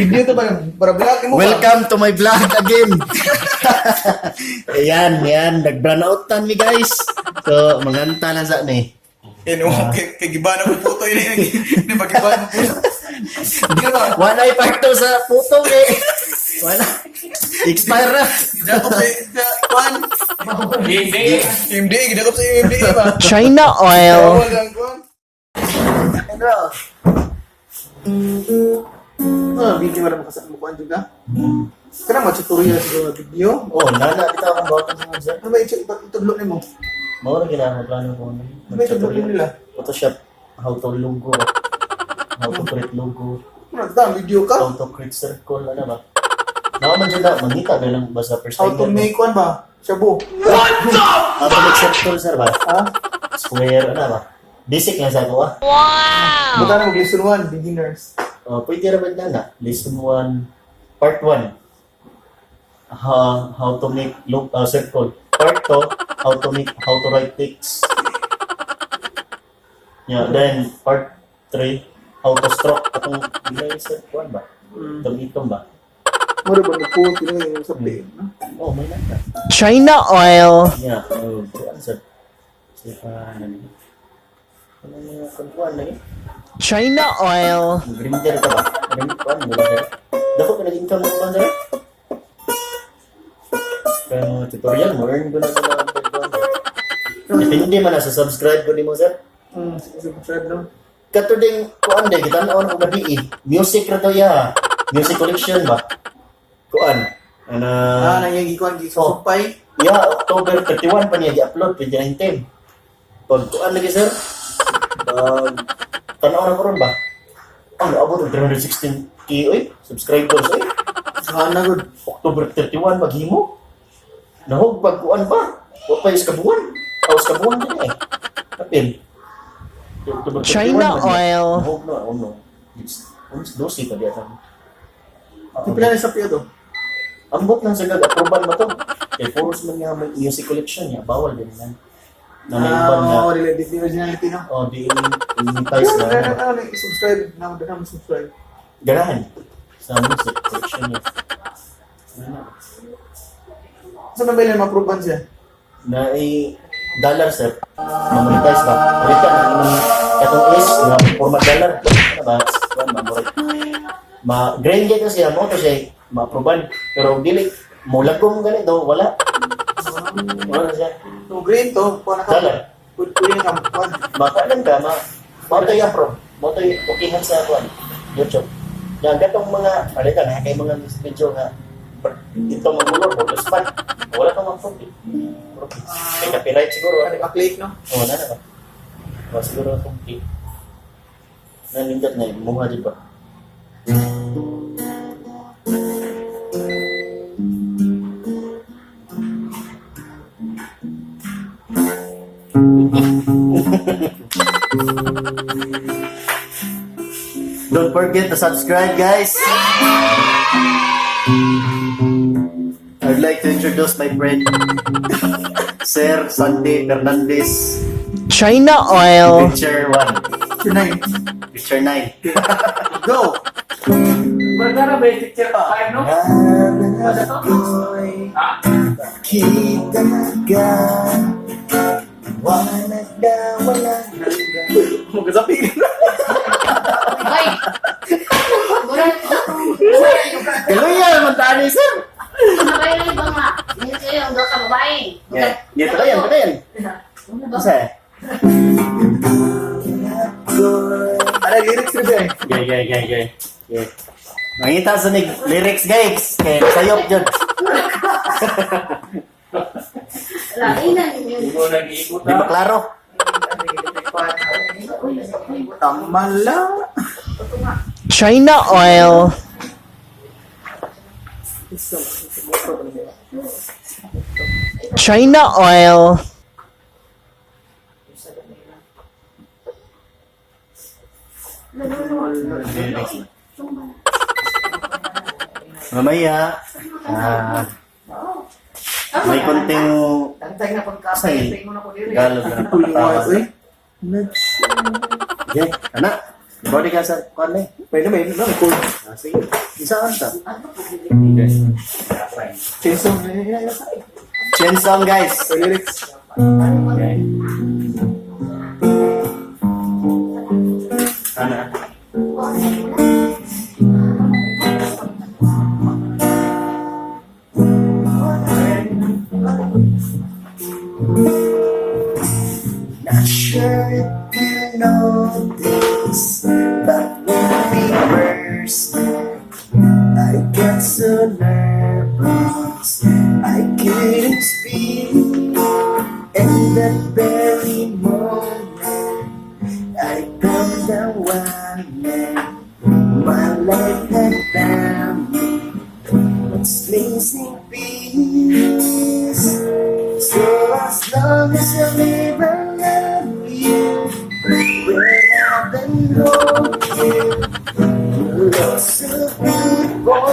Video to ba? Para vlog mo ba? Welcome to my vlog again. Ayan, yan. Nag-brown out tan mi, guys. So, manganta lang sa ni. Eh, no, kay giba na po puto yun. Hindi ba giba na po? Hindi ba? Wala yung part 2 sa putong eh. Wala. Expire na. Gidakop sa kwan. Hindi. MDA, gidakop sa MDA ba? China oil. Bawal ang kwan. Ano? Ah, video wala makasama mo kwan juga. Kana mo tutorial sa video. Oh, nana, dito akong button sa mga sir. Ano ba ito itudlo nimo? Mao na ginagawa plano ko. Ano ba itudlo nila? Photoshop. How to logo. How to create logo. Ano ta video ka? How to create circle. Ano ba? Naman dyan na, mangita na lang ba sa first How to time? make kwan ba? Shabu. How to make circle, sir ba? Ha? Square, ano ba? Basic lang sa ako ah. Buta na mag lesson 1, beginners. Oh, pwede naman na na. Lesson 1, part 1. How to make loop, circle. Part 2, how to write text. Yeah, then part 3, how to stroke. Atong bilay sir, kuan ba? Itom-itom ba? Mura ba mo kini yung sa play? Oh, may nata. China oil. Yeah, oh, kuan sir. Siya ano ano mga kuan lagi? China oil. Grinder ka ba? Grinder kuan mo ba sir? Dako ka nag-income mo kuan sir? Kaya mga tutorial mo, earn ko na sa mga kuan. Depende man na sa subscribe ko nimo sir. Subscribe no. Kato ding kuan day kita naon ko gabi eh. Music ra to ya. Music collection ba? Kuan. Ana Ah, nangyay gikuan gi sumpay. Yeah, October 31 pa niya gi-upload 2019. Pag kuan lagi sir. Pag tanaw na ko ron ba? Ang naabot og 316K oy, subscribers oy. Sana gud. October 31 maghimo. Nahog pag kuan ba? Wa pa is kabuan. Aw sa kabuan din eh. Kapil. October 31 China man niya. oil. Nahog na ano. It's almost 12 pa diya. Pila na sa piyo to? Ambot lang sa gag approval mo to. Kay puros man nga may music collection niya, bawal din man. Na may uban nga. Ah, dili di originality no. Oh, di monetize na. Ano ano subscribe na mo na subscribe. Ganahan sa music collection niya. Ano? Sa man ba ilan ma-approvean siya? Na ay dollar sir. Ma-monetize ba? Ulit na imong katong is na format dollar. Ano ba? Kuan ba murag ma green gate na siya mo to siya ma-approval. Pero dili mo lagom ganito wala. Wala na siya. So green to, kuan na ka. Dollar. Pwede pwede na ka kuan. Makalan ka, ma mao tayo approve. Mao tayo okihan sa kuan YouTube. Yan gatong mga alita na kay mga video nga ito magulo mo man. Wala kang ma-approve. Eh. Approve. May copyright siguro. Ano ka-click no? Oo, na na ba? Oh, siguro akong key. Nanindot na yun. Mukha di ba? Don't forget to subscribe, guys. I'd like to introduce my friend, Sir Sandy Fernandez. China oil. Picture 1. Picture 9. Picture 9. Go. Maganda ba yung picture five, no? Ha? Kita ka Wanag na wala Magasapi ka na. Ay! Mura, Kaluya naman tani sir. babae lang iba nga. Hindi kayo, ang ka babae. Yeah, yeah, patayan, patayan. Asa? Ano lyrics rin ba eh? Gay, gay, gay, gay. Gay. Mangita sa nig lyrics guys. Kay sayop jud. Lainan ninyo. Hindi nag-iikot Di ba klaro? Tama lang. China oil. China oil. Mamaya, ah, may konting say, Tagalog na Tuloy napakatawa. eh. Okay, anak. Body ka sa kuan eh. May na may na may cool. Ah, sige. Isaan ta? Chainsaw na na na. Chain song, guys. Sa lyrics. Ano? Not sure if you know this, but when we first met, I got so nervous I couldn't speak. And that very moment, I found the one man my life had found me. It's missing piece. So as long as I live, I love you. Will have and hold you. You look so beautiful.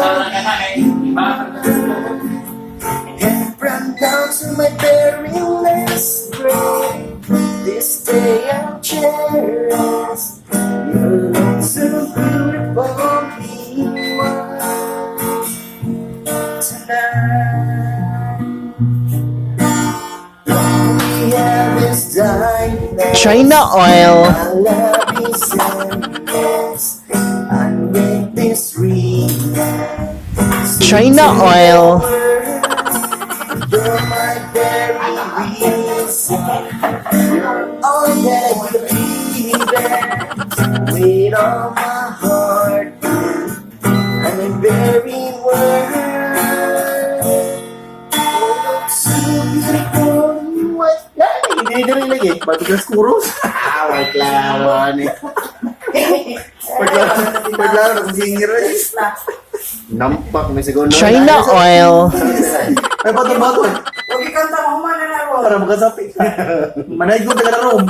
And from down to my very last breath, this day I'll cherish. You look so beautiful, be mine tonight. All we have is diamonds. China oil. My love is endless. I make this ring. China oil. You're my very reason. You're all that I believe in. With all my heart, I'm in very world. You look so beautiful. What? Hindi na rin lagi. Bato ka kuros. Ah, reklamo ni. Paglaro na kung singer eh. Nampak may segundo. China oil. Ay bato-bato. Huwag ikanta mo, humana na ron. Para makasapi. Manay ko taga room.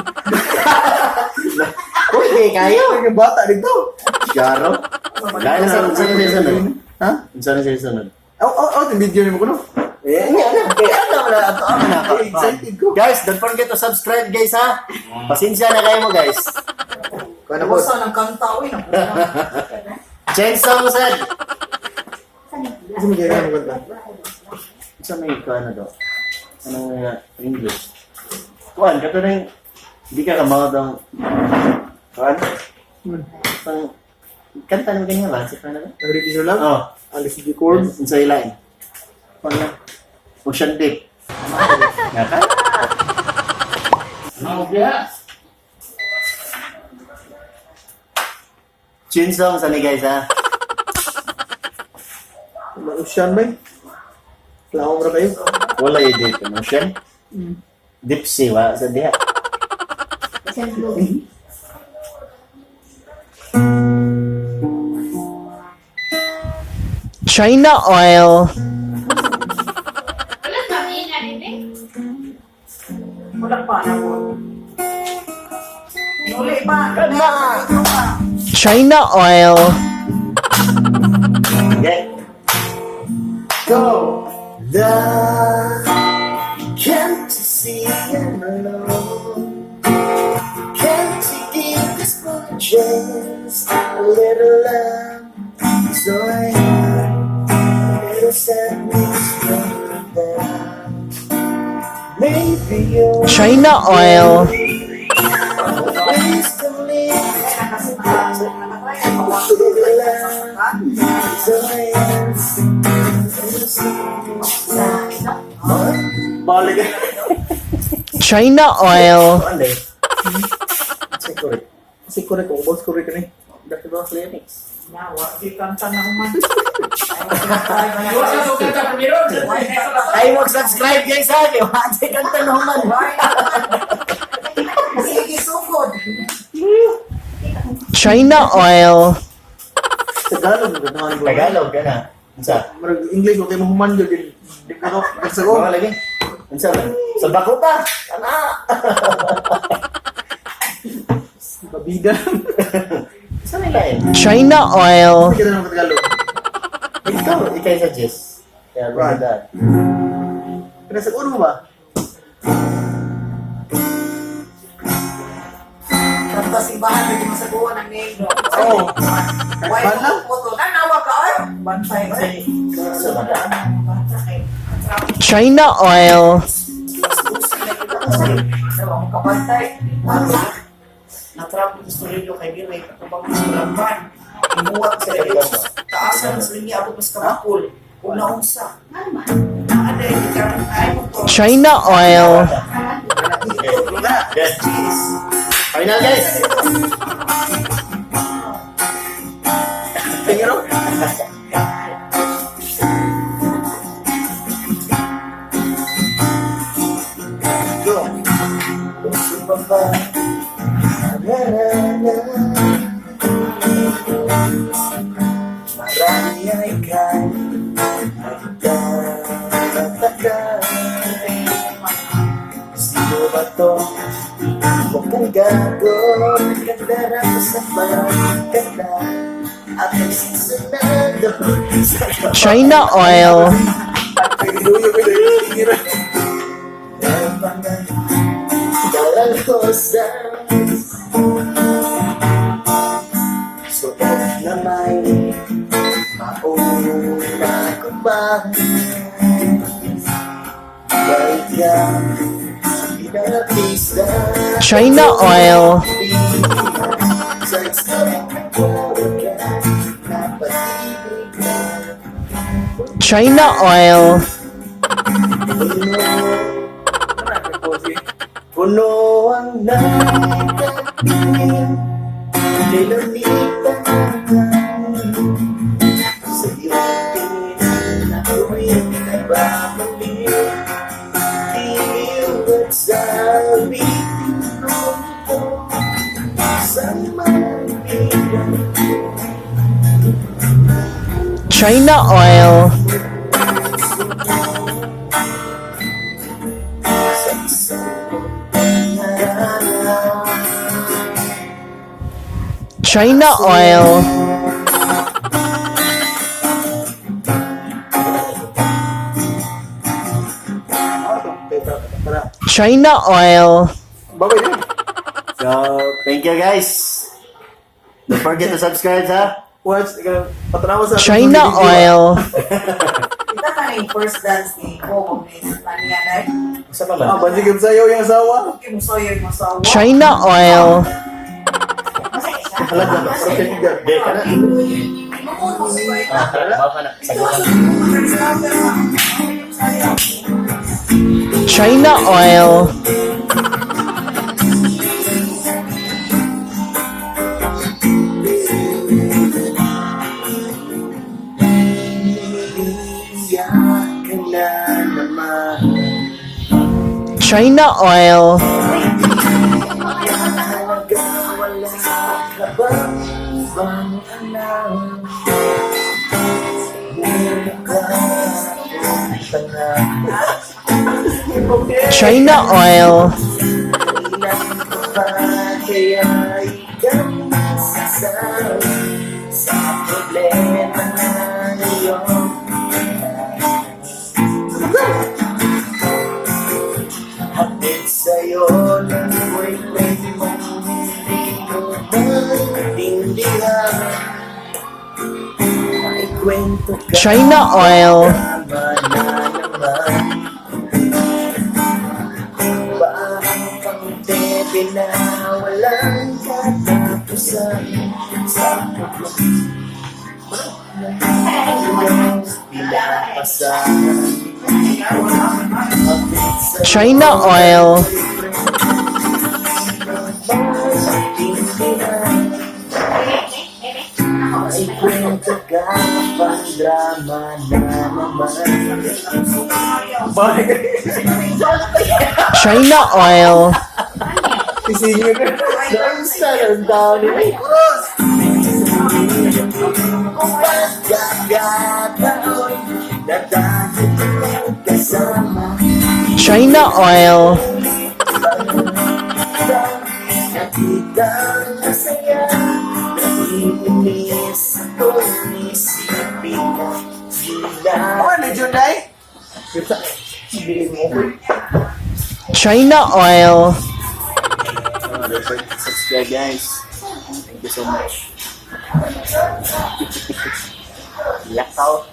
Uy, kayo. Ay bata dito. Garo. Lain sa sa sa sunod. Ha? Unsa na sa sunod? Oh, oh, oh, yung video ni mo kuno. Eh, nga na. Kaya ano na ato ang na. Ay, excited ko. Guys, don't forget to subscribe, guys, ha. Pasensya na kayo mo, guys. Kuno po. Basta ng kanta, uy. Naku. Chainsaw sad. Kasi may ginagawa mo kanta. Unsa may kuan na do? Anong English? Kuan kato rin hindi ka kamaw dong kuan. Pang kanta naman ganyan ba? Sa kuan na ba? Every Piece of Love. Oh, Alice G. Corb. unsa ilain? Paano? Ocean Deep. Naka? Chainsaw sa ni guys ha. Ocean ba? Klawang ra kayo. Wala yung dito. Ocean? Deep sea, wa? Sa diha. China oil. Wala kami na din eh. Wala pa na po. Uli pa. Kanta! China oil. Okay. Go! The Can't you see I'm alone? Can't you give this boy a chance? A little love, so I have a little sadness from them. Maybe you're China oil. ways to live. Little love, so I have a little sadness. Balik. China oil. Ano eh? Sa correct. Kasi correct ko. Boss correct ka ni. Dati ba Clinics. Nawa, di kanta na human. Ay, mag-subscribe guys ha! Kaya wala kang tanungan. Sige, sugod. China oil. Tagalog. Tagalog. Tagalog ka na. Unsa? Marag English, okay mo human yun. Di ko ka Mga lagi. Unsa man? Sa Bakuta. Ana. Babida. Sa may lain. China oil. Kita ng Tagalog. Ikaw, ikaw suggest. Kaya Right. ganda. Pinasag-uno mo ba? Kanta simbahan, hindi masaguan ang name. Oo. Why Ban na? mo to? Nanawa ka ay? Bantay ay. Sa ba? Bata kay. China oil. Ang kabantay. Natrapik sa studio kay Miray, katubang sa Lamban. Imuwat sa dito. Taasan sa linya abot mas kamakul. Ug naunsa. Ano man? Naa dai karon ay mo to. China oil. Yes. Final, guys. Tingin Go. Sumaba. Na, na, na. Marami ay kay nagtataka. Sino ba to? Mukhang gago. Ganda na ko sa pagkanda. At nagsisunado sa China oil. Duyo ko tingin. mga dalalosas. Suot na may mauna ko pa. Balik ka, pinapisa. China oil. Sa isang ka, napatibig na. China oil. Puno ang nakakatingin. Kay lamitan sa iyong tingin ako'y nababaliw. Diliw at sabitin ko sa mga China oil. sa isang pangarap. China oil. China oil. Babay din. So, thank you, guys. Don't forget to subscribe, ha? Watch, patanawa sa China oil. Kita ka ni first dance ni Bobo ni Tania dai. Sa pa Ah, bansi gud sayo yung asawa. Okay mo sayo yung asawa. China oil. Masaya siya. Halaga ba? Di ka na. Ah, baka na. Sagutan. China oil. Iiyak ka na naman. China oil. Halaga, wala ka bang ibang alam? Mukha akong tanga. China oil. Kailan ko pa kaya ikaw masasama sa problema na iyong hatid sa'yo ng boyfriend mo, hindi ko maintindihan. May kwento ka China oil. tama na naman. Parang kang bebe na walang katapusan sa problema pinapasan. China oil. May kwento ka pang drama na naman. Babay. China oil. Isingin. Naunsa ng taon ni Pagkakataon na tayo kasama. China oil. Nakita ang masaya. Naiinis ako, isipin na sila. Oh, legend ay. China oil. Subscribe, guys. Thank you so much. Lakaw.